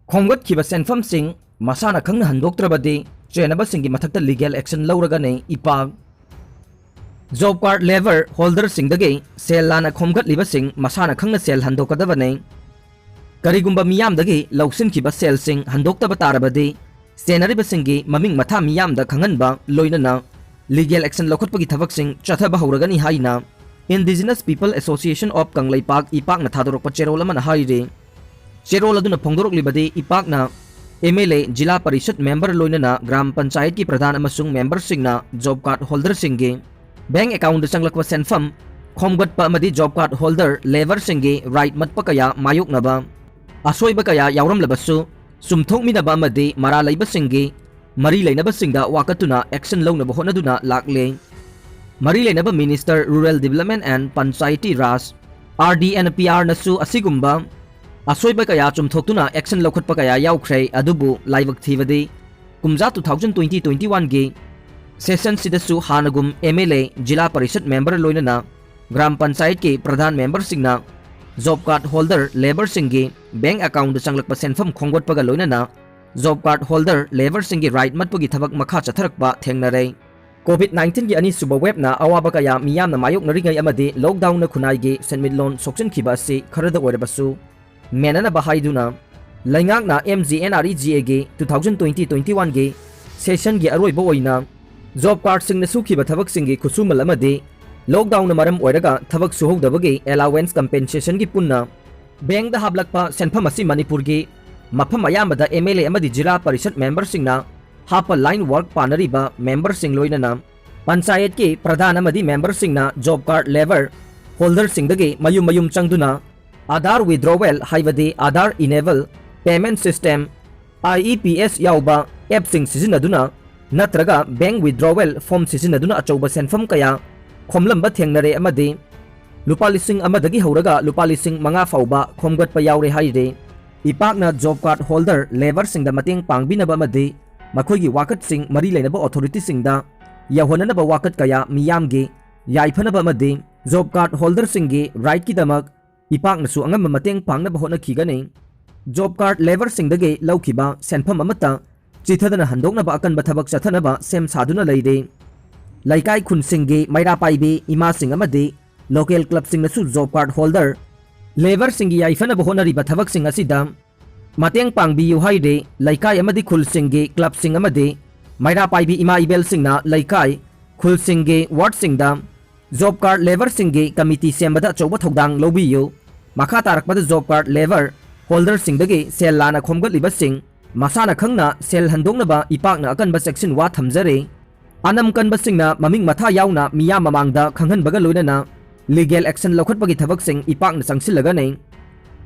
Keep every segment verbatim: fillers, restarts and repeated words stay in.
ꯈꯣꯝꯒꯠꯈꯤꯕ ꯁꯦꯟꯐꯝꯁꯤꯡ ꯃꯁꯥꯅ ꯈꯪꯅ ꯍꯟꯗꯣꯛꯇ꯭ꯔꯕꯗꯤ ꯆꯦꯟꯅꯕꯁꯤꯡꯒꯤ ꯃꯊꯛꯇ ꯂꯤꯒꯦꯜ ꯑꯦꯛꯁꯟ ꯂꯧꯔꯒꯅꯤ ꯏꯄꯥꯛ꯫ ꯖꯣꯕ ꯀꯥꯔꯗ ꯂꯦꯕꯔ ꯍꯣꯜꯗꯔꯁꯤꯡꯗꯒꯤ ꯁꯦꯜ ꯂꯥꯟꯅ ꯈꯣꯝꯒꯠꯂꯤꯕꯁꯤꯡ ꯃꯁꯥꯅ ꯈꯪꯅ ꯁꯦꯜ ꯍꯟꯗꯣꯛꯀꯗꯕꯅꯤ꯫ ꯀꯔꯤꯒꯨꯝꯕ ꯃꯤꯌꯥꯝꯗꯒꯤ ꯂꯧꯁꯤꯟꯈꯤꯕ ꯁꯦꯜꯁꯤꯡ ꯍꯟꯗꯣꯛꯇꯕ ꯇꯥꯔꯕꯗꯤ ꯆꯦꯟꯅꯔꯤꯕꯁꯤꯡꯒꯤ ꯃꯃꯤꯡ ꯃꯊꯥ ꯃꯤꯌꯥꯝꯗ ꯈꯪꯍꯟꯕ ꯂꯣꯏꯅꯅ ꯂꯤꯒꯦꯜ ꯑꯦꯛꯁꯟ ꯂꯧꯈꯠꯄꯒꯤ ꯊꯕꯛꯁꯤꯡ ꯆꯠꯊꯕ ꯍꯧꯔꯒꯅꯤ ꯍꯥꯏꯅ Indigenous People Association of Kangleipak ꯏꯄꯥꯛꯅ ꯊꯥꯗꯣꯔꯛꯄ ꯆꯦꯔꯣꯜ ꯑꯃꯅ ꯍꯥꯏꯔꯤ꯫ ꯆꯦꯔꯣꯜ ꯑꯗꯨꯅ ꯐꯣꯡꯗꯣꯔꯛꯂꯤꯕꯗꯤ ꯏꯄꯥꯛꯅ M L A, zila parishad member ꯂꯣꯏꯅꯅ ꯒ꯭ꯔꯥꯝ ꯄꯟꯆꯥꯌꯠꯀꯤ ꯄ꯭ꯔꯙꯥꯟ ꯑꯃꯁꯨꯡ ꯃꯦꯝꯕꯔꯁꯤꯡꯅ ꯖꯣꯕ ꯀꯥꯔꯗ ꯍꯣꯜꯗꯔꯁꯤꯡꯒꯤ ꯕꯦꯡꯛ ꯑꯦꯀꯥꯎꯟꯗ ꯆꯪꯂꯛꯄ ꯁꯦꯟꯐꯝ ꯈꯣꯝꯒꯠꯄ ꯑꯃꯗꯤ ꯖꯣꯕ ꯀꯥꯔꯗ ꯍꯣꯜꯗꯔ ꯂꯦꯕꯔꯁꯤꯡꯒꯤ ꯔꯥꯏꯠ ꯃꯠꯄ ꯀꯌꯥ ꯃꯥꯌꯣꯛꯅꯕ ꯑꯁꯣꯏꯕ ꯀꯌꯥ ꯌꯥꯎꯔꯝꯂꯕꯁꯨ ꯆꯨꯝꯊꯣꯛꯃꯤꯟꯅꯕ ꯑꯃꯗꯤ ꯃꯔꯥꯜ ꯂꯩꯕꯁꯤꯡꯒꯤ ꯃꯔꯤ ꯂꯩꯅꯕꯁꯤꯡꯗ ꯋꯥꯀꯠꯇꯨꯅ ꯑꯦꯛꯁꯟ ꯂꯧꯅꯕ ꯍꯣꯠꯅꯗꯨꯅ ꯂꯥꯛꯂꯦ꯫ ꯃꯔꯤ ꯂꯩꯅꯕ Minister Rural Development and Panchayati Raj, R D and P R ꯅꯁꯨ ꯑꯁꯤꯒꯨꯝꯕ ꯑꯁꯣꯏꯕ ꯀꯌꯥ ꯆꯨꯝꯊꯣꯛꯇꯨꯅ ꯑꯦꯛꯁꯟ ꯂꯧꯈꯠꯄ ꯀꯌꯥ ꯌꯥꯎꯈ꯭ꯔꯦ, ꯑꯗꯨꯕꯨ ꯂꯥꯏꯕꯛ ꯊꯤꯕꯗꯤ ꯀꯨꯝꯖꯥ two thousand twenty twenty-one ꯒꯤ ꯁꯦꯁꯟꯁꯤꯗꯁꯨ ꯍꯥꯟꯅꯒꯨꯝ M L A, zila parishad member ꯂꯣꯏꯅꯅ ꯒ꯭ꯔꯥꯝ ꯄꯟꯆꯥꯌꯠꯀꯤ ꯄ꯭ꯔꯙꯥꯟ ꯃꯦꯝꯕꯔꯁꯤꯡꯅ ꯖꯣꯕ ꯀꯥꯔꯗ ꯍꯣꯜꯗꯔ ꯂꯦꯕꯔꯁꯤꯡꯒꯤ ꯕꯦꯡꯛ ꯑꯦꯀꯥꯎꯟꯗ ꯆꯪꯂꯛꯄ ꯁꯦꯟꯐꯝ ꯈꯣꯝꯒꯠꯄꯒ ꯂꯣꯏꯅꯅ ꯖꯣꯕ ꯀꯥꯔꯗ ꯍꯣꯜꯗꯔ ꯂꯦꯕꯔꯁꯤꯡꯒꯤ ꯔꯥꯏꯠ ꯃꯠꯄꯒꯤ ꯊꯕꯛ ꯃꯈꯥ ꯆꯠꯊꯔꯛꯄ ꯊꯦꯡꯅꯔꯦ꯫ ꯀꯣꯚꯤꯗ nineteen ꯒꯤ ꯑꯅꯤꯁꯨꯕ ꯋꯦꯕꯅ ꯑꯋꯥꯕ ꯀꯌꯥ ꯃꯤꯌꯥꯝꯅ ꯃꯥꯌꯣꯛꯅꯔꯤꯉꯩ ꯑꯃꯗꯤ ꯂꯣꯛꯗꯥꯎꯟꯅ ꯈꯨꯟꯅꯥꯏꯒꯤ ꯁꯦꯟꯃꯤꯠꯂꯣꯟ ꯁꯣꯛꯆꯤꯟꯈꯤꯕ ꯑꯁꯤ ꯈꯔꯗ ꯑꯣꯏꯔꯕꯁꯨ ꯃꯦꯟꯅꯅꯕ ꯍꯥꯏꯗꯨꯅ ꯂꯩꯉꯥꯛꯅ M G N R E G A ꯒꯤ two thousand twenty twenty-one ꯒꯤ ꯁꯦꯁꯟꯒꯤ ꯑꯔꯣꯏꯕ ꯑꯣꯏꯅ ꯖꯣꯕ ꯀꯥꯔꯗꯁꯤꯡꯅ ꯁꯨꯈꯤꯕ ꯊꯕꯛꯁꯤꯡꯒꯤ ꯈꯨꯠꯁꯨꯃꯜ ꯑꯃꯗꯤ ꯂꯣꯛꯗꯥꯎꯟꯅ ꯃꯔꯝ ꯑꯣꯏꯔꯒ ꯊꯕꯛ ꯁꯨꯍꯧꯗꯕꯒꯤ ꯑꯦꯂꯥꯋꯦꯟꯁ ꯀꯝꯄꯦꯟꯁꯦꯁꯟꯒꯤ ꯄꯨꯟꯅ ꯕꯦꯡꯗ ꯍꯥꯞꯂꯛꯄ ꯁꯦꯟꯐꯝ ꯑꯁꯤ ꯃꯅꯤꯄꯨꯔꯒꯤ ꯃꯐꯝ ꯑꯌꯥꯝꯕꯗ ꯑꯦꯝ ꯑꯦꯜ ꯑꯦ ꯑꯃꯗꯤ ꯖꯤꯂꯥ ꯄꯔꯤꯁꯠ ꯃꯦꯝꯕꯔꯁꯤꯡꯅ ꯍꯥꯞꯄ ꯂꯥꯏꯟ ꯋꯥꯔꯛ ꯄꯥꯅꯔꯤꯕ ꯃꯦꯝꯕꯔꯁꯤꯡ ꯂꯣꯏꯅꯅ ꯄꯟꯆꯥꯌꯠꯀꯤ ꯄ꯭ꯔꯙꯥꯟ ꯑꯃꯗꯤ ꯃꯦꯝꯕꯔꯁꯤꯡꯅ ꯖꯣꯕ ꯀꯥꯔꯗ ꯂꯦꯕꯔ ꯍꯣꯜꯗꯔꯁꯤꯡꯗꯒꯤ ꯃꯌꯨꯝ ꯃꯌꯨꯝ ꯆꯪꯗꯨꯅ Aadhaar withdrawal ꯍꯥꯏꯕꯗꯤ Aadhaar enable payment system, I E P S ꯌꯥꯎꯕ ꯑꯦꯞꯁꯤꯡ ꯁꯤꯖꯤꯟꯅꯗꯨꯅ ꯅꯠꯇ꯭ꯔꯒ ꯕꯦꯡ ꯋꯤꯗ꯭ꯔꯣꯋꯦꯜ ꯐꯣꯔꯝ ꯁꯤꯖꯤꯟꯅꯗꯨꯅ ꯑꯆꯧꯕ ꯁꯦꯟꯐꯝ ꯀꯌꯥ ꯈꯣꯝꯂꯝꯕ ꯊꯦꯡꯅꯔꯦ ꯑꯃꯗꯤ ꯂꯨꯄꯥ ꯂꯤꯁꯤꯡ ꯑꯃꯗꯒꯤ ꯍꯧꯔꯒ ꯂꯨꯄꯥ ꯂꯤꯁꯤꯡ ꯃꯉꯥ ꯐꯥꯎꯕ ꯈꯣꯝꯒꯠꯄ ꯌꯥꯎꯔꯦ ꯍꯥꯏꯔꯤ꯫ ꯏꯄꯥꯛꯅ ꯖꯣꯕ ꯀꯥꯔꯗ ꯍꯣꯜꯗꯔ ꯂꯦꯕꯔꯁꯤꯡꯗ ꯃꯇꯦꯡ ꯄꯥꯡꯕꯤꯅꯕ ꯑꯃꯗꯤ ꯃꯈꯣꯏꯒꯤ ꯋꯥꯀꯠꯁꯤꯡ ꯃꯔꯤ ꯂꯩꯅꯕ ꯑꯣꯊꯣꯔꯤꯇꯤꯁꯤꯡꯗ ꯌꯧꯍꯟꯅꯅꯕ ꯋꯥꯀꯠ ꯀꯌꯥ ꯃꯤꯌꯥꯝꯒꯤ ꯌꯥꯏꯐꯅꯕ ꯑꯃꯗꯤ ꯖꯣꯕ ꯀꯥꯔꯗ ꯍꯣꯜꯗꯔꯁꯤꯡꯒꯤ ꯔꯥꯏꯠꯀꯤꯗꯃꯛ ꯏꯄꯥꯛꯅꯁꯨ ꯑꯉꯝꯕ ꯃꯇꯦꯡ ꯄꯥꯡꯅꯕ ꯍꯣꯠꯅꯈꯤꯒꯅꯤ꯫ ꯖꯣꯕ ꯀꯥꯔꯗ ꯂꯦꯕꯔꯁꯤꯡꯗꯒꯤ ꯂꯧꯈꯤꯕ ꯁꯦꯟꯐꯝ ꯑꯃꯠꯇ ꯆꯤꯊꯗꯅ ꯍꯟꯗꯣꯛꯅꯕ ꯑꯀꯟꯕ ꯊꯕꯛ ꯆꯠꯊꯅꯕ ꯁꯦꯝ ꯁꯥꯗꯨꯅ ꯂꯩꯔꯤ꯫ ꯂꯩꯀꯥꯏ ꯈꯨꯜꯁꯤꯡꯒꯤ ꯃꯩꯔꯥ ꯄꯥꯏꯕꯤ ꯏꯃꯥꯁꯤꯡ ꯑꯃꯗꯤ ꯂꯣꯀꯦꯜ ꯀ꯭ꯂꯕꯁꯤꯡꯅꯁꯨ ꯖꯣꯕ ꯀꯥꯔꯗ ꯍꯣꯜꯗꯔ ꯂꯦꯕꯔꯁꯤꯡꯒꯤ ꯌꯥꯏꯐꯅꯕ ꯍꯣꯠꯅꯔꯤꯕ ꯊꯕꯛꯁꯤꯡ ꯑꯁꯤꯗ ꯃꯇꯦꯡ ꯄꯥꯡꯕꯤꯌꯨ ꯍꯥꯏꯔꯤ꯫ ꯂꯩꯀꯥꯏ ꯑꯃꯗꯤ ꯈꯨꯜꯁꯤꯡꯒꯤ ꯀ꯭ꯂꯕꯁꯤꯡ ꯑꯃꯗꯤ ꯃꯩꯔꯥ ꯄꯥꯏꯕꯤ ꯏꯃꯥ ꯏꯕꯦꯜꯁꯤꯡꯅ ꯂꯩꯀꯥꯏ, ꯈꯨꯜꯁꯤꯡꯒꯤ ꯋꯥꯔꯗꯁꯤꯡꯗ ꯖꯣꯕ ꯀꯥꯔꯗ ꯂꯦꯕꯔꯁꯤꯡꯒꯤ ꯀꯃꯤꯇꯤ ꯁꯦꯝꯕꯗ ꯑꯆꯧꯕ ꯊꯧꯗꯥꯡ ꯂꯧꯕꯤꯌꯨ꯫ ꯃꯈꯥ ꯇꯥꯔꯛꯄꯗ ꯖꯣꯕ ꯀꯥꯔꯗ ꯂꯦꯕꯔ ꯍꯣꯜꯗꯔꯁꯤꯡꯗꯒꯤ ꯁꯦꯜ ꯂꯥꯟꯅ ꯈꯣꯝꯒꯠꯂꯤꯕꯁꯤꯡ ꯃꯁꯥꯅ ꯈꯪꯅ ꯁꯦꯜ ꯍꯟꯗꯣꯛꯅꯕ ꯏꯄꯥꯛꯅ ꯑꯀꯟꯕ ꯆꯦꯛꯁꯤꯟ ꯋꯥ ꯊꯝꯖꯔꯤ꯫ ꯑꯅꯝ ꯀꯟꯕꯁꯤꯡꯅ ꯃꯃꯤꯡ ꯃꯊꯥ ꯌꯥꯎꯅ ꯃꯤꯌꯥꯝ ꯃꯃꯥꯡꯗ ꯈꯪꯍꯟꯕꯒ ꯂꯣꯏꯅꯅ ꯂꯤꯒꯦꯜ ꯑꯦꯛꯁꯟ ꯂꯧꯈꯠꯄꯒꯤ ꯊꯕꯛꯁꯤꯡ ꯏꯄꯥꯛꯅ ꯆꯪꯁꯤꯜꯂꯒꯅꯤ꯫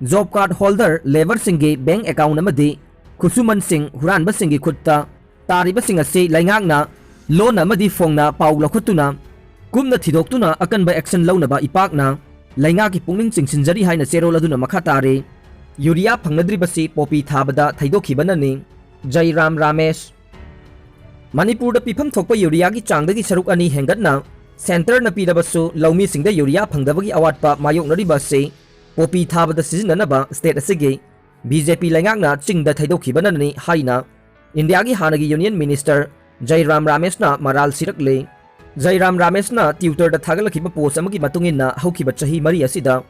ꯖꯣꯕ ꯀꯥꯔꯗ ꯍꯣꯜꯗꯔ ꯂꯦꯕꯔꯁꯤꯡꯒꯤ ꯕꯦꯡꯛ ꯑꯦꯀꯥꯎꯟꯠ ꯑꯃꯗꯤ ꯈꯨꯠꯁꯨꯃꯟꯁꯤꯡ ꯍꯨꯔꯥꯟꯕꯁꯤꯡꯒꯤ ꯈꯨꯠꯇ ꯇꯥꯔꯤꯕꯁꯤꯡ ꯑꯁꯤ ꯂꯩꯉꯥꯛꯅ ꯂꯣꯟꯅ ꯑꯃꯗꯤ ꯐꯣꯡꯅ ꯄꯥꯎ ꯂꯧꯈꯠꯇꯨꯅ ꯀꯨꯞꯅ ꯊꯤꯗꯣꯛꯇꯨꯅ ꯑꯀꯟꯕ ꯑꯦꯛꯁꯟ ꯂꯧꯅꯕ ꯏꯄꯥꯛꯅ ꯂꯩꯉꯥꯛꯀꯤ ꯄꯨꯛꯅꯤꯡ ꯆꯤꯡꯁꯤꯟꯖꯔꯤ ꯍꯥꯏꯅ ꯆꯦꯔꯣꯜ ꯑꯗꯨꯅ ꯃꯈꯥ ꯇꯥꯔꯤ꯫ ꯌꯨꯔꯤꯌꯥ ꯐꯪꯅꯗ꯭ꯔꯤꯕꯁꯤ ꯄꯣꯄꯤ ꯊꯥꯕꯗ ꯊꯩꯗꯣꯛꯈꯤꯕꯅꯅꯤ꯫ ꯖꯩꯔꯥꯝ ꯔꯥꯃꯦꯁ꯫ ꯃꯅꯤꯄꯨꯔꯗ ꯄꯤꯐꯝ ꯊꯣꯛꯄ ꯌꯨꯔꯤꯌꯥꯒꯤ ꯆꯥꯡꯗꯒꯤ ꯁꯔꯨꯛ ꯑꯅꯤ ꯍꯦꯟꯒꯠꯅ ꯁꯦꯟꯇꯔꯅ ꯄꯤꯔꯕꯁꯨ ꯂꯧꯃꯤꯁꯤꯡꯗ ꯌꯨꯔꯤꯌꯥ ꯐꯪꯗꯕꯒꯤ ꯑꯋꯥꯠꯄ ꯃꯥꯌꯣꯛꯅꯔꯤꯕ ꯑꯁꯤ ꯄꯣꯄꯤ ꯊꯥꯕꯗ ꯁꯤꯖꯤꯟꯅꯅꯕ ꯁ꯭ꯇꯦꯠ ꯑꯁꯤꯒꯤ ꯕꯤ ꯖꯦ ꯄꯤ ꯂꯩꯉꯥꯛꯅ ꯆꯤꯡꯗ ꯊꯩꯗꯣꯛꯈꯤꯕꯅꯅꯤ ꯍꯥꯏꯅ ꯏꯟꯗꯤꯌꯥꯒꯤ ꯍꯥꯟꯅꯒꯤ ꯌꯨꯅꯤꯌꯟ ꯃꯤꯅꯤꯁꯇꯔ ꯖꯩꯔꯥꯝ ꯔꯥꯃꯦꯁꯅ ꯃꯔꯥꯜ ꯁꯤꯔꯛꯂꯤ꯫ ꯖꯩꯔꯥꯝ ꯔꯥꯃꯦꯁꯅ ꯇ꯭ꯋꯤꯇꯔꯗ ꯊꯥꯒꯠꯂꯛꯈꯤꯕ ꯄꯣꯁ ꯑꯃꯒꯤ ꯃꯇꯨꯡ ꯏꯟꯅ ꯍꯧꯈꯤꯕ ꯆꯍꯤ ꯃꯔꯤ ꯑꯁꯤꯗ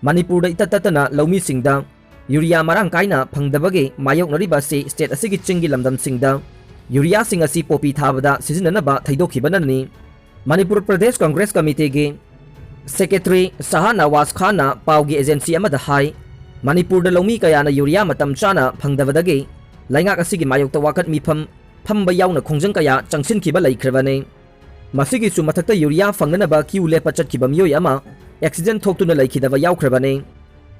ꯃꯅꯤꯄꯨꯔꯗ ꯏꯇꯠ ꯇꯠꯇꯅ ꯂꯧꯃꯤꯁꯤꯡꯗ ꯌꯨꯔꯤꯌꯥ ꯃꯔꯥꯡ ꯀꯥꯏꯅ ꯐꯪꯗꯕꯒꯤ ꯃꯥꯌꯣꯛꯅꯔꯤꯕ ꯑꯁꯤ ꯁ꯭ꯇꯦꯠ ꯑꯁꯤꯒꯤ ꯆꯤꯡꯒꯤ ꯂꯝꯗꯝꯁꯤꯡꯗ ꯌꯨꯔꯤꯌꯥꯁꯤꯡ ꯑꯁꯤ ꯄꯣꯄꯤ ꯊꯥꯕꯗ ꯁꯤꯖꯤꯟꯅꯅꯕ ꯊꯩꯗꯣꯛꯈꯤꯕꯅꯅꯤ꯫ ꯃꯅꯤꯄꯨꯔ ꯄ꯭ꯔꯗꯦꯁ ꯀꯪꯒ꯭ꯔꯦꯁ ꯀꯃꯤꯇꯤꯒꯤ ꯁꯦꯀ꯭ꯔꯦꯇꯔꯤ ꯁꯍꯥ ꯅꯋꯥꯖ ꯈꯥꯟꯅ ꯄꯥꯎꯒꯤ ꯑꯦꯖꯦꯟꯁꯤ ꯑꯃꯗ ꯍꯥꯏ, ꯃꯅꯤꯄꯨꯔꯗ ꯂꯧꯃꯤ ꯀꯌꯥꯅ ꯌꯨꯔꯤꯌꯥ ꯃꯇꯝ ꯆꯥꯅ ꯐꯪꯗꯕꯗꯒꯤ ꯂꯩꯉꯥꯛ ꯑꯁꯤꯒꯤ ꯃꯥꯌꯣꯛꯇ ꯋꯥꯀꯠ ꯃꯤꯐꯝ ꯐꯝꯕ ꯌꯥꯎꯅ ꯈꯣꯡꯖꯪ ꯀꯌꯥ ꯆꯪꯁꯤꯟꯈꯤꯕ ꯂꯩꯈ꯭ꯔꯕꯅꯤ꯫ ꯃꯁꯤꯒꯤꯁꯨ ꯃꯊꯛꯇ ꯌꯨꯔꯤꯌꯥ ꯐꯪꯅꯅꯕ ꯀ꯭ꯌꯨ ꯂꯦꯞꯄ ꯆꯠꯈꯤꯕ ꯃꯤꯑꯣꯏ ꯑꯃ ꯑꯦꯛꯁꯤꯗꯦꯟ ꯊꯣꯛꯇꯨꯅ ꯂꯩꯈꯤꯗꯕ ꯌꯥꯎꯈ꯭ꯔꯕꯅꯤ꯫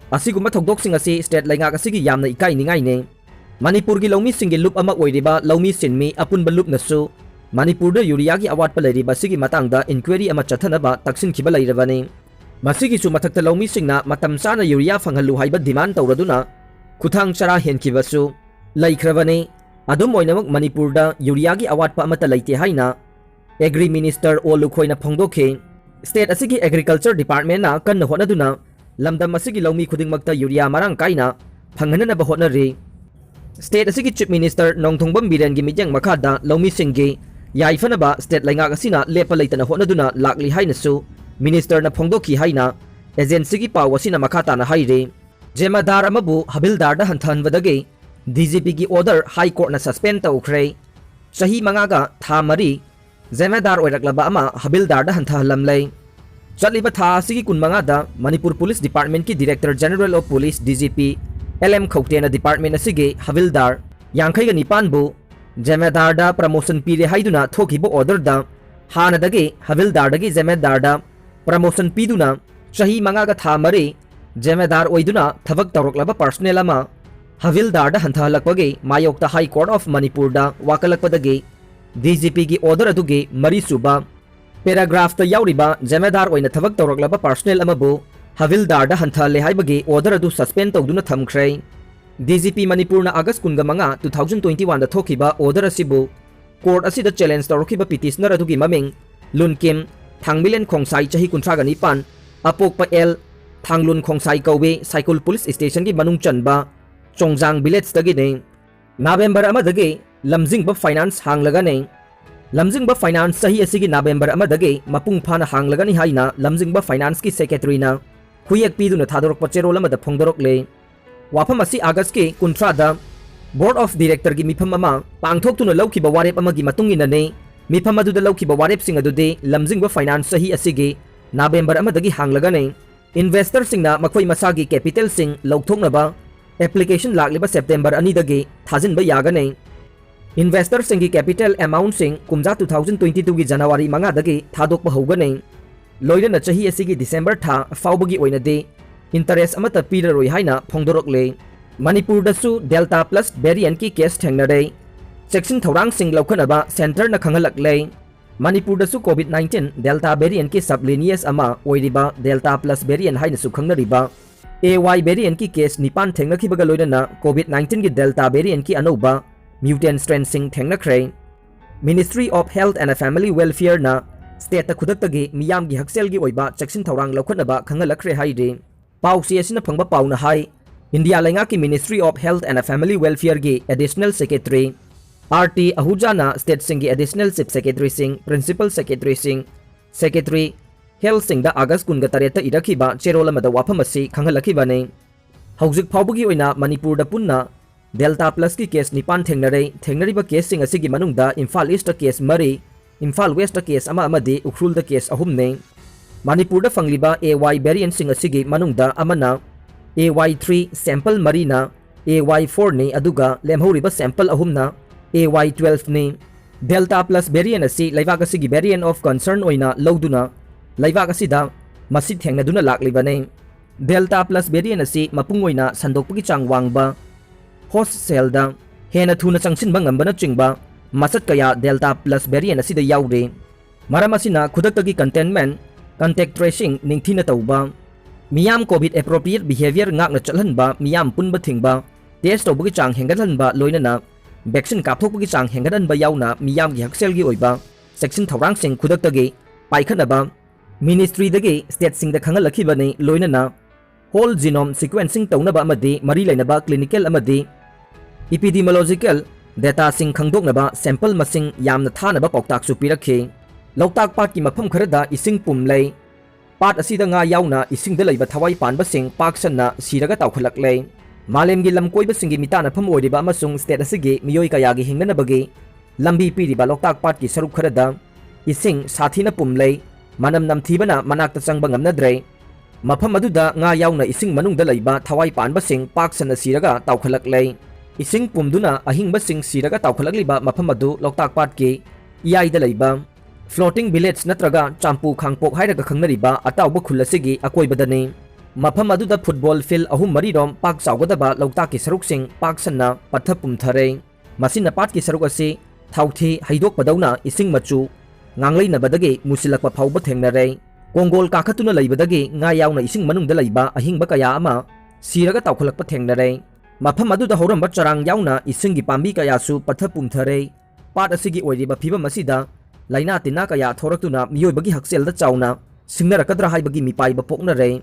ꯑꯁꯤꯒꯨꯝꯕ ꯊꯧꯗꯣꯛꯁꯤꯡ ꯑꯁꯤ ꯁ꯭ꯇꯦꯠ ꯂꯩꯉꯥꯛ ꯑꯁꯤꯒꯤ ꯌꯥꯝꯅ ꯏꯀꯥꯏꯅꯤꯡꯉꯥꯏꯅꯤ꯫ ꯃꯅꯤꯄꯨꯔꯒꯤ ꯂꯧꯃꯤꯁꯤꯡꯒꯤ ꯂꯨꯞ ꯑꯃ ꯑꯣꯏꯔꯤꯕ ꯂꯧꯃꯤ ꯁꯤꯟꯃꯤ ꯑꯄꯨꯟꯕ ꯂꯨꯞꯅꯁꯨ ꯃꯅꯤꯄꯨꯔꯗ ꯌꯨꯔꯤꯌꯥꯒꯤ ꯑꯋꯥꯠꯄ ꯂꯩꯔꯤꯕ ꯑꯁꯤꯒꯤ ꯃꯇꯥꯡꯗ ꯏꯟꯀ꯭ꯋꯥꯏꯔꯤ ꯑꯃ ꯆꯠꯊꯅꯕ ꯇꯛꯁꯤꯟꯈꯤꯕ ꯂꯩꯔꯕꯅꯤ꯫ ꯃꯁꯤꯒꯤꯁꯨ ꯃꯊꯛꯇ ꯂꯧꯃꯤꯁꯤꯡꯅ ꯃꯇꯝ ꯆꯥꯅ ꯌꯨꯔꯤꯌꯥ ꯐꯪꯍꯜꯂꯨ ꯍꯥꯏꯕ ꯗꯤꯃꯥꯟ ꯇꯧꯔꯗꯨꯅ ꯈꯨꯊꯥꯡ ꯆꯔꯥ ꯍꯦꯟꯈꯤꯕꯁꯨ ꯂꯩꯈ꯭ꯔꯕꯅꯤ꯫ ꯑꯗꯨꯝ ꯑꯣꯏꯅꯃꯛ ꯃꯅꯤꯄꯨꯔꯗ ꯌꯨꯔꯤꯌꯥꯒꯤ ꯑꯋꯥꯠꯄ ꯑꯃꯠꯇ ꯂꯩꯇꯦ ꯍꯥꯏꯅ ꯑꯦꯒ꯭ꯔꯤ ꯃꯤꯅꯤꯁꯇꯔ ꯑꯣ ꯂꯨꯈꯣꯏꯅ ꯐꯣꯡꯗꯣꯛꯈꯤ꯫ ꯁ꯭ꯇꯦꯠ ꯑꯁꯤꯒꯤ ꯑꯦꯒ꯭ꯔꯤꯀꯜꯆꯔ ꯗꯤꯄꯥꯔꯠꯃꯦꯟꯅ ꯀꯟꯅ ꯍꯣꯠꯅꯗꯨꯅ ꯂꯝꯗꯝ ꯑꯁꯤꯒꯤ ꯂꯧꯃꯤ ꯈꯨꯗꯤꯡꯃꯛꯇ ꯌꯨꯔꯤꯌꯥ ꯃꯔꯥꯡ ꯀꯥꯏꯅ ꯐꯪꯍꯟꯅꯅꯕ ꯍꯣꯠꯅꯔꯤ꯫ State ꯑꯁꯤꯒꯤ Chief Minister ꯅꯣꯡꯊꯣꯡꯕꯝ ꯕꯤꯔꯦꯟꯒꯤ ꯃꯤꯠꯌꯦꯡ ꯃꯈꯥꯗ ꯂꯧꯃꯤꯁꯤꯡꯒꯤ ꯌꯥꯏꯐꯅꯕ state ꯂꯩꯉꯥꯛ ꯑꯁꯤꯅ ꯂꯦꯞꯄ ꯂꯩꯇꯅ ꯍꯣꯠꯅꯗꯨꯅ ꯂꯥꯛꯂꯤ ꯍꯥꯏꯅꯁꯨ ministerꯅ ꯐꯣꯡꯗꯣꯛꯈꯤ ꯍꯥꯏꯅ agencyꯒꯤ ꯄꯥꯎ ꯑꯁꯤꯅ ꯃꯈꯥ ꯇꯥꯅ ꯍꯥꯏꯔꯤ꯫ ꯖꯃꯥꯗꯥꯔ ꯑꯃꯕꯨ ꯍꯕꯤꯜꯗꯥꯔꯗ ꯍꯟꯊꯍꯟꯕꯗꯒꯤ DGPꯒꯤ order High Courtꯅ suspend ꯇꯧꯈ꯭ꯔꯦ꯫ ꯆꯍꯤ ꯃꯉꯥꯒ ꯊꯥ ꯃꯔꯤ ꯖꯃꯥꯗꯥꯔ ꯑꯣꯏꯔꯛꯂꯕ ꯑꯃ ꯍꯕꯤꯜꯗꯥꯔꯗ ꯍꯟꯊꯍꯜꯂꯝꯂꯦ꯫ ꯆꯠꯂꯤꯕ ꯊꯥ ꯑꯁꯤꯒꯤ ꯀꯨꯟꯃꯉꯥꯗ Manipur Police Departmentꯀꯤ Director General of Police, DGP, L M ꯈꯧꯇꯦꯅ department ꯑꯁꯤꯒꯤ ꯍꯕꯤꯜꯗꯥꯔ ꯌꯥꯡꯈꯩꯒ ꯅꯤꯄꯥꯟꯕꯨ ꯖꯃꯥꯗꯥꯔꯗ promotion ꯄꯤꯔꯦ ꯍꯥꯏꯗꯨꯅ ꯊꯣꯛꯈꯤꯕ orderꯗ ꯍꯥꯟꯅꯗꯒꯤ ꯍꯕꯤꯜꯗꯥꯔꯗꯒꯤ ꯖꯃꯥꯗꯥꯔꯗ promotion ꯄꯤꯗꯨꯅ ꯆꯍꯤ ꯃꯉꯥꯒ ꯊꯥ ꯃꯔꯤ ꯖꯃꯥꯗꯥꯔ ꯑꯣꯏꯗꯨꯅ ꯊꯕꯛ ꯇꯧꯔꯛꯂꯕ personnel ꯑꯃ ꯍꯕꯤꯜꯗꯥꯔꯗ ꯍꯟꯊꯍꯜꯂꯛꯄꯒꯤ ꯃꯥꯌꯣꯛꯇ High Court of ꯃꯅꯤꯄꯨꯔꯗ ꯋꯥꯀꯠꯂꯛꯄꯗꯒꯤ DGPꯒꯤ order ꯑꯗꯨꯒꯤ ꯃꯔꯤꯁꯨꯕ paragraphꯇ ꯌꯥꯎꯔꯤꯕ ꯖꯃꯥꯗꯥꯔ ꯑꯣꯏꯅ ꯊꯕꯛ ꯇꯧꯔꯛꯂꯕ personnel ꯑꯃꯕꯨ ꯍꯕꯤꯜꯗꯥꯔꯗ ꯍꯟꯊꯍꯜꯂꯦ ꯍꯥꯏꯕꯒꯤ order ꯑꯗꯨ suspend ꯇꯧꯗꯨꯅ ꯊꯝꯈ꯭ꯔꯦ꯫ DGP ꯃꯅꯤꯄꯨꯔꯅ August ꯀꯨꯟꯒ ꯃꯉꯥ, two thousand twenty oneꯗ ꯊꯣꯛꯈꯤꯕ order ꯑꯁꯤꯕꯨ court ꯑꯁꯤꯗ challenge ꯇꯧꯔꯛꯈꯤꯕ petitioner ꯑꯗꯨꯒꯤ ꯃꯃꯤꯡ ꯂꯨꯟꯀꯤꯝ ꯊꯥꯡꯃꯤꯂꯦꯟ ꯈꯣꯡꯁꯥꯏ, ꯆꯍꯤ ꯀꯨꯟꯊ꯭ꯔꯥꯒ ꯅꯤꯄꯥꯟ, ꯑꯄꯣꯛꯄ ꯑꯦꯜ ꯊꯥꯡꯂꯨꯟ ꯈꯣꯡꯁꯥꯏ ꯀꯧꯏ, ꯁꯥꯏꯀꯨꯜ police stationꯒꯤ ꯃꯅꯨꯡ ꯆꯟꯕ ꯆꯣꯡꯖꯥꯡ villageꯇꯒꯤꯅꯤ꯫ November ꯑꯃꯗꯒꯤ ꯂꯝꯖꯤꯡꯕ finance ꯍꯥꯡꯂꯒꯅꯤ꯫ ꯂꯝꯖꯤꯡꯕ finance ꯆꯍꯤ ꯑꯁꯤꯒꯤ November ꯑꯃꯗꯒꯤ ꯃꯄꯨꯡ ꯐꯥꯅ ꯍꯥꯡꯂꯒꯅꯤ ꯍꯥꯏꯅ ꯂꯝꯖꯤꯡꯕ financeꯀꯤ secretaryꯅ ꯈꯨꯌꯦꯛ ꯄꯤꯗꯨꯅ ꯊꯥꯗꯣꯔꯛꯄ ꯆꯦꯔꯣꯜ ꯑꯃꯗ ꯐꯣꯡꯗꯣꯔꯛꯂꯦ꯫ ꯋꯥꯐꯝ ꯑꯁꯤ Augustꯀꯤ ꯀꯨꯟꯊ꯭ꯔꯥꯗ Board of Directorꯒꯤ ꯃꯤꯐꯝ ꯑꯃ ꯄꯥꯡꯊꯣꯛꯇꯨꯅ ꯂꯧꯈꯤꯕ ꯋꯥꯔꯦꯞ ꯑꯃꯒꯤ ꯃꯇꯨꯡ ꯏꯟꯅꯅꯤ꯫ ꯃꯤꯐꯝ ꯑꯗꯨꯗ ꯂꯧꯈꯤꯕ ꯋꯥꯔꯦꯞꯁꯤꯡ ꯑꯗꯨꯗꯤ ꯂꯝꯖꯤꯡꯕ finance ꯆꯍꯤ ꯑꯁꯤꯒꯤ November ꯑꯃꯗꯒꯤ ꯍꯥꯡꯂꯒꯅꯤ꯫ Investorꯁꯤꯡꯅ ꯃꯈꯣꯏ ꯃꯁꯥꯒꯤ capitalꯁꯤꯡ ꯂꯧꯊꯣꯛꯅꯕ application ꯂꯥꯛꯂꯤꯕ September ꯑꯅꯤꯗꯒꯤ ꯊꯥꯖꯤꯟꯕ ꯌꯥꯒꯅꯤ꯫ Investorꯁꯤꯡꯒꯤ capital amountꯁꯤꯡ ꯀꯨꯝꯖꯥ two thousand twenty twoꯒꯤ January ꯃꯉꯥꯗꯒꯤ ꯊꯥꯗꯣꯛꯄ ꯍꯧꯒꯅꯤ꯫ ꯂꯣꯏꯅꯅ ꯆꯍꯤ ꯑꯁꯤꯒꯤ December ꯊꯥ ꯐꯥꯎꯕꯒꯤ ꯑꯣꯏꯅꯗꯤ interest ꯑꯃꯠꯇ ꯄꯤꯔꯔꯣꯏ ꯍꯥꯏꯅ ꯐꯣꯡꯗꯣꯔꯛꯂꯦ꯫ ꯃꯅꯤꯄꯨꯔꯗꯁꯨ Delta plus variantꯀꯤ case ꯊꯦꯡꯅꯔꯦ꯫ ꯆꯦꯛꯁꯤꯟ ꯊꯧꯔꯥꯡꯁꯤꯡ ꯂꯧꯈꯠꯅꯕ centreꯅ ꯈꯪꯍꯜꯂꯛꯂꯦ꯫ ꯃꯅꯤꯄꯨꯔꯗꯁꯨ COVID nineteen Delta variantꯀꯤ sub lineage ꯑꯃ ꯑꯣꯏꯔꯤꯕ Delta plus variant ꯍꯥꯏꯅꯁꯨ ꯈꯪꯅꯔꯤꯕ A Y variantꯀꯤ case ꯅꯤꯄꯥꯟ ꯊꯦꯡꯅꯈꯤꯕꯒ ꯂꯣꯏꯅꯅ COVID nineteenꯒꯤ Delta variantꯀꯤ ꯑꯅꯧꯕ mutant strainꯁꯤꯡ ꯊꯦꯡꯅꯈ꯭ꯔꯦ꯫ Ministry of Health and Family Welfareꯅ stateꯇ ꯈꯨꯗꯛꯇꯒꯤ ꯃꯤꯌꯥꯝꯒꯤ ꯍꯛꯁꯦꯜꯒꯤ ꯑꯣꯏꯕ ꯆꯦꯛꯁꯤꯟ ꯊꯧꯔꯥꯡ ꯂꯧꯈꯠꯅꯕ ꯈꯪꯍꯜꯂꯛꯈ꯭ꯔꯦ ꯍꯥꯏꯔꯤ꯫ ꯄꯥꯎꯆꯦ ꯑꯁꯤꯅ ꯐꯪꯕ ꯄꯥꯎꯅ ꯍꯥꯏ, ꯏꯟꯗꯤꯌꯥ ꯂꯩꯉꯥꯛꯀꯤ Ministry of Health and Family Welfareꯒꯤ Additional Secretary, R T Ahuja ꯅ stateꯁꯤꯡꯒꯤ Additional Chief Secretaryꯁꯤꯡ, Principal Secretaryꯁꯤꯡ, Secretary Healthꯁꯤꯡꯗ August ꯀꯨꯟꯒ ꯇꯔꯦꯠꯇ ꯏꯔꯛꯈꯤꯕ ꯆꯦꯔꯣꯜ ꯑꯃꯗ ꯋꯥꯐꯝ ꯑꯁꯤ ꯈꯪꯍꯜꯂꯛꯈꯤꯕꯅꯤ꯫ ꯍꯧꯖꯤꯛ ꯐꯥꯎꯕꯒꯤ ꯑꯣꯏꯅ ꯃꯅꯤꯄꯨꯔꯗ ꯄꯨꯟꯅ Delta Plusꯀꯤ case ꯅꯤꯄꯥꯟ ꯊꯦꯡꯅꯔꯦ꯫ ꯊꯦꯡꯅꯔꯤꯕ caseꯁꯤꯡ ꯑꯁꯤꯒꯤ ꯃꯅꯨꯡꯗ ꯏꯝꯐꯥꯜ Eastꯇ case ꯃꯔꯤ, ꯏꯝꯐꯥꯜ Westꯇ case ꯑꯃ ꯑꯃꯗꯤ ꯎꯈ꯭ꯔꯨꯜꯗ case ꯑꯍꯨꯝꯅꯤ꯫ ꯃꯅꯤꯄꯨꯔꯗ ꯐꯪꯂꯤꯕ A Y variantꯁꯤꯡ ꯑꯁꯤꯒꯤ ꯃꯅꯨꯡꯗ ꯑꯃꯅ A Y three sample ꯃꯔꯤꯅ A Y fourꯅꯤ, ꯑꯗꯨꯒ ꯂꯦꯝꯍꯧꯔꯤꯕ sample ꯑꯍꯨꯝꯅ A Y twelveꯅꯤ꯫ Delta Plus variant ꯑꯁꯤ ꯂꯩꯕꯥꯛ ꯑꯁꯤꯒꯤ variant of concern ꯑꯣꯏꯅ ꯂꯧꯗꯨꯅ ꯂꯩꯕꯥꯛ ꯑꯁꯤꯗ ꯃꯁꯤ ꯊꯦꯡꯅꯗꯨꯅ ꯂꯥꯛꯂꯤꯕꯅꯤ꯫ Delta Plus variant ꯑꯁꯤ ꯃꯄꯨꯡ ꯑꯣꯏꯅ ꯁꯟꯗꯣꯛꯄꯒꯤ ꯆꯥꯡ ꯋꯥꯡꯕ, host cellꯗ ꯍꯦꯟꯅ ꯊꯨꯅ ꯆꯪꯁꯤꯟꯕ ꯉꯝꯕꯅꯆꯤꯡꯕ ꯃꯁꯛ ꯀꯌꯥ Delta Plus variant ꯑꯁꯤꯗ ꯌꯥꯎꯔꯤ꯫ ꯃꯔꯝ ꯑꯁꯤꯅ ꯈꯨꯗꯛꯇꯒꯤ containment, contact tracing ꯅꯤꯡꯊꯤꯅ ꯇꯧꯕ, ꯃꯤꯌꯥꯝ COVID appropriate behavior ꯉꯥꯛꯅ ꯆꯠꯍꯟꯕ, ꯃꯤꯌꯥꯝ ꯄꯨꯟꯕ ꯊꯤꯡꯕ, test ꯇꯧꯕꯒꯤ ꯆꯥꯡ ꯍꯦꯟꯒꯠꯍꯟꯕ, ꯂꯣꯏꯅꯅ vaccine ꯀꯥꯞꯊꯣꯛꯄꯒꯤ ꯆꯥꯡ ꯍꯦꯟꯒꯠꯍꯟꯕ ꯌꯥꯎꯅ ꯃꯤꯌꯥꯝꯒꯤ ꯍꯛꯁꯦꯜꯒꯤ ꯑꯣꯏꯕ ꯆꯦꯛꯁꯤꯟ ꯊꯧꯔꯥꯡꯁꯤꯡ ꯈꯨꯗꯛꯇꯒꯤ ꯄꯥꯏꯈꯠꯅꯕ ministryꯗꯒꯤ stateꯁꯤꯡꯗ ꯈꯪꯍꯜꯂꯛꯈꯤꯕꯅꯤ꯫ ꯂꯣꯏꯅꯅ whole genome sequencing ꯇꯧꯅꯕ ꯑꯃꯗꯤ ꯃꯔꯤ ꯂꯩꯅꯕ clinical ꯑꯃꯗꯤ epidemiological dataꯁꯤꯡ ꯈꯪꯗꯣꯛꯅꯕ sample ꯃꯁꯤꯡ ꯌꯥꯝꯅ ꯊꯥꯅꯕ ꯄꯥꯎꯇꯥꯛꯁꯨ ꯄꯤꯔꯛꯈꯤ꯫ ꯂꯣꯛꯇꯥꯛ ꯄꯥꯠꯀꯤ ꯃꯐꯝ ꯈꯔꯗ ꯏꯁꯤꯡ ꯄꯨꯝꯂꯦ꯫ ꯄꯥꯠ ꯑꯁꯤꯗ ꯉꯥ ꯌꯥꯎꯅ ꯏꯁꯤꯡꯗ ꯂꯩꯕ ꯊꯋꯥꯏ ꯄꯥꯟꯕꯁꯤꯡ ꯄꯥꯛ ꯁꯟꯅ ꯁꯤꯔꯒ ꯇꯥꯎꯈꯠꯂꯛꯂꯦ꯫ ꯃꯥꯂꯦꯝꯒꯤ ꯂꯝꯀꯣꯏꯕꯁꯤꯡꯒꯤ ꯃꯤꯇꯥꯟꯅꯐꯝ ꯑꯣꯏꯔꯤꯕ ꯑꯃꯁꯨꯡ state ꯑꯁꯤꯒꯤ ꯃꯤꯑꯣꯏ ꯀꯌꯥꯒꯤ ꯍꯤꯡꯅꯅꯕꯒꯤ ꯂꯝꯕꯤ ꯄꯤꯔꯤꯕ ꯂꯣꯛꯇꯥꯛ ꯄꯥꯠꯀꯤ ꯁꯔꯨꯛ ꯈꯔꯗ ꯏꯁꯤꯡ ꯁꯥꯊꯤꯅ ꯄꯨꯝꯂꯦ꯫ ꯃꯅꯝ ꯅꯝꯊꯤꯕꯅ ꯃꯅꯥꯛꯇ ꯆꯪꯕ ꯉꯝꯅꯗ꯭ꯔꯦ꯫ ꯃꯐꯝ ꯑꯗꯨꯗ ꯉꯥ ꯌꯥꯎꯅ ꯏꯁꯤꯡ ꯃꯅꯨꯡꯗ ꯂꯩꯕ ꯊꯋꯥꯏ ꯄꯥꯟꯕꯁꯤꯡ ꯄꯥꯛ ꯁꯟꯅ ꯁꯤꯔꯒ ꯇꯥꯎꯈꯠꯂꯛꯂꯦ꯫ ꯏꯁꯤꯡ ꯄꯨꯝꯗꯨꯅ ꯑꯍꯤꯡꯕꯁꯤꯡ ꯁꯤꯔꯒ ꯇꯥꯎꯈꯠꯂꯛꯂꯤꯕ ꯃꯐꯝ ꯑꯗꯨ ꯂꯣꯛꯇꯥꯛ ꯄꯥꯠꯀꯤ ꯏꯌꯥꯏꯗ ꯂꯩꯕ floating village ꯅꯠꯇ꯭ꯔꯒ ꯆꯥꯝꯄꯨ ꯈꯥꯡꯄꯣꯛ ꯍꯥꯏꯔꯒ ꯈꯪꯅꯔꯤꯕ ꯑꯇꯥꯎꯕ ꯈꯨꯜ ꯑꯁꯤꯒꯤ ꯑꯀꯣꯏꯕꯗꯅꯤ꯫ ꯃꯐꯝ ꯑꯗꯨꯗ football field ꯑꯍꯨꯝ ꯃꯔꯤꯔꯣꯝ ꯄꯥꯛ ꯆꯥꯎꯒꯗꯕ ꯂꯣꯛꯇꯥꯛꯀꯤ ꯁꯔꯨꯛꯁꯤꯡ ꯄꯥꯛ ꯁꯟꯅ ꯄꯠꯊ ꯄꯨꯝꯊꯔꯦ꯫ ꯃꯁꯤꯅ ꯄꯥꯠꯀꯤ ꯁꯔꯨꯛ ꯑꯁꯤ ꯊꯥꯎꯊꯤ ꯍꯩꯗꯣꯛꯄꯗꯧꯅ ꯏꯁꯤꯡ ꯃꯆꯨ ꯉꯥꯡꯂꯩꯅꯕꯗꯒꯤ ꯃꯨꯁꯤꯜꯂꯛꯄ ꯐꯥꯎꯕ ꯊꯦꯡꯅꯔꯦ꯫ ꯀꯣꯡꯒꯣꯜ ꯀꯥꯈꯠꯇꯨꯅ ꯂꯩꯕꯗꯒꯤ ꯉꯥ ꯌꯥꯎꯅ ꯏꯁꯤꯡ ꯃꯅꯨꯡꯗ ꯂꯩꯕ ꯑꯍꯤꯡꯕ ꯀꯌꯥ ꯑꯃ ꯁꯤꯔꯒ ꯇꯥꯎꯈꯠꯂꯛꯄ ꯊꯦꯡꯅꯔꯦ꯫ ꯃꯐꯝ ꯑꯗꯨꯗ ꯍꯧꯔꯝꯕ ꯆꯔꯥꯡ ꯌꯥꯎꯅ ꯏꯁꯤꯡꯒꯤ ꯄꯥꯝꯕꯤ ꯀꯌꯥꯁꯨ ꯄꯠꯊ ꯄꯨꯝꯊꯔꯦ꯫ ꯄꯥꯠ ꯑꯁꯤꯒꯤ ꯑꯣꯏꯔꯤꯕ ꯐꯤꯕꯝ ꯑꯁꯤꯗ ꯂꯥꯏꯅꯥ ꯇꯤꯟꯅꯥ ꯀꯌꯥ ꯊꯣꯔꯛꯇꯨꯅ ꯃꯤꯑꯣꯏꯕꯒꯤ ꯍꯛꯁꯦꯜꯗ ꯆꯥꯎꯅ ꯁꯤꯡꯅꯔꯛꯀꯗ꯭ꯔꯥ ꯍꯥꯏꯕꯒꯤ ꯃꯤꯄꯥꯏꯕ ꯄꯣꯛꯅꯔꯦ꯫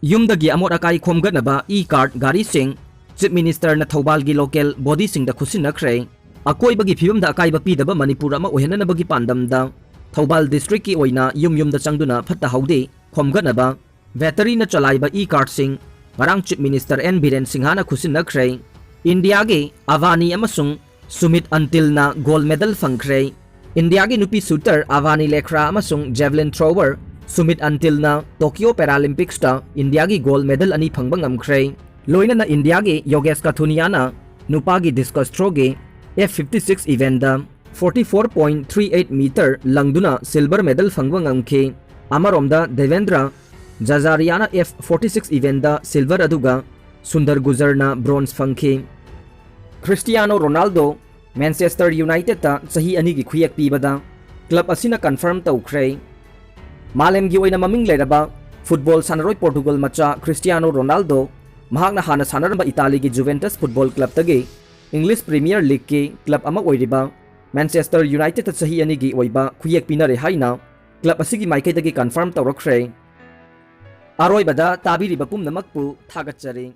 ꯌꯨꯝꯗꯒꯤ ꯑꯃꯣꯠ ꯑꯀꯥꯏ ꯈꯣꯝꯒꯠꯅꯕ e-cart ꯒꯥꯔꯤꯁꯤꯡ Chief Ministerꯅ ꯊꯧꯕꯥꯜꯒꯤ local bodyꯁꯤꯡꯗ ꯈꯨꯠꯁꯤꯟꯅꯈ꯭ꯔꯦ꯫ ꯑꯀꯣꯏꯕꯒꯤ ꯐꯤꯕꯝꯗ ꯑꯀꯥꯏꯕ ꯄꯤꯗꯕ ꯃꯅꯤꯄꯨꯔ ꯑꯃ ꯑꯣꯏꯍꯟꯅꯅꯕꯒꯤ ꯄꯥꯟꯗꯝꯗ ꯊꯧꯕꯥꯜ districtꯀꯤ ꯑꯣꯏꯅ ꯌꯨꯝ ꯌꯨꯝꯗ ꯆꯪꯗꯨꯅ ꯐꯠꯇ ꯍꯥꯎꯗꯤ ꯈꯣꯝꯒꯠꯅꯕ batteryꯅ ꯆꯂꯥꯏꯕ e-cartꯁꯤꯡ ꯉꯔꯥꯡ Chief Minister N ꯕꯤꯔꯦꯟ ꯁꯤꯡꯍꯅ ꯈꯨꯠꯁꯤꯟꯅꯈ꯭ꯔꯦ꯫ ꯏꯟꯗꯤꯌꯥꯒꯤ ꯑꯚꯥꯅꯤ ꯑꯃꯁꯨꯡ ꯁꯨꯃꯤꯠ ꯑꯟꯇꯤꯜꯅ gold medal ꯐꯪꯈ꯭ꯔꯦ꯫ ꯏꯟꯗꯤꯌꯥꯒꯤ ꯅꯨꯄꯤ shooter ꯑꯚꯥꯅꯤ ꯂꯦꯈ꯭ꯔꯥ ꯑꯃꯁꯨꯡ javelin thrower ꯁꯨꯃꯤꯠ ꯑꯟꯇꯤꯜꯅ Tokyo Paralympicsꯇ ꯏꯟꯗꯤꯌꯥꯒꯤ gold medal ꯑꯅꯤ ꯐꯪꯕ ꯉꯝꯈ꯭ꯔꯦ꯫ ꯂꯣꯏꯅꯅ ꯏꯟꯗꯤꯌꯥꯒꯤ ꯌꯣꯒꯦꯁ ꯀꯊꯨꯅꯤꯌꯥꯅ ꯅꯨꯄꯥꯒꯤ discus throwꯒꯤ F fifty six eventꯗ forty four point three eight meter ꯂꯪꯗꯨꯅ silver medal ꯐꯪꯕ ꯉꯝꯈꯤ꯫ ꯑꯃꯔꯣꯝꯗ Debendra ꯖꯖꯥꯔꯤꯌꯥꯅ F forty six eventꯗ silver ꯑꯗꯨꯒ ꯁꯨꯟꯗꯔ ꯒꯨꯖꯔꯅ bronze ꯐꯪꯈꯤ꯫ ꯈ꯭ꯔꯤꯁꯇꯤꯌꯥꯅꯣ ꯔꯣꯅꯥꯜꯗꯣ Manchester Unitedꯇ ꯆꯍꯤ ꯑꯅꯤꯒꯤ ꯈꯨꯌꯦꯛ ꯄꯤꯕꯗ club ꯑꯁꯤꯅ confirm ꯇꯧꯈ꯭ꯔꯦ꯫ ꯃꯥꯂꯦꯝꯒꯤ ꯑꯣꯏꯅ ꯃꯃꯤꯡ ꯂꯩꯔꯕ football ꯁꯥꯟꯅꯔꯣꯏ Portugal ꯃꯆꯥ ꯈ꯭ꯔꯤꯁꯇꯤꯌꯥꯅꯣ ꯔꯣꯅꯥꯜꯗꯣ ꯃꯍꯥꯛꯅ ꯍꯥꯟꯅ ꯁꯥꯟꯅꯔꯝꯕ ꯏꯇꯥꯂꯤꯒꯤ Juventus football clubꯇꯒꯤ English Premier Leagueꯀꯤ club ꯑꯃ ꯑꯣꯏꯔꯤꯕ Manchester Unitedꯇ ꯆꯍꯤ ꯑꯅꯤꯒꯤ ꯑꯣꯏꯕ ꯈꯨꯌꯦꯛ ꯄꯤꯅꯔꯦ ꯍꯥꯏꯅ club ꯑꯁꯤꯒꯤ ꯃꯥꯏꯀꯩꯗꯒꯤ confirm ꯇꯧꯔꯛꯈ꯭ꯔꯦ꯫ ꯑꯔꯣꯏꯕꯗ ꯇꯥꯕꯤꯔꯤꯕ ꯄꯨꯝꯅꯃꯛꯄꯨ ꯊꯥꯒꯠꯆꯔꯤ꯫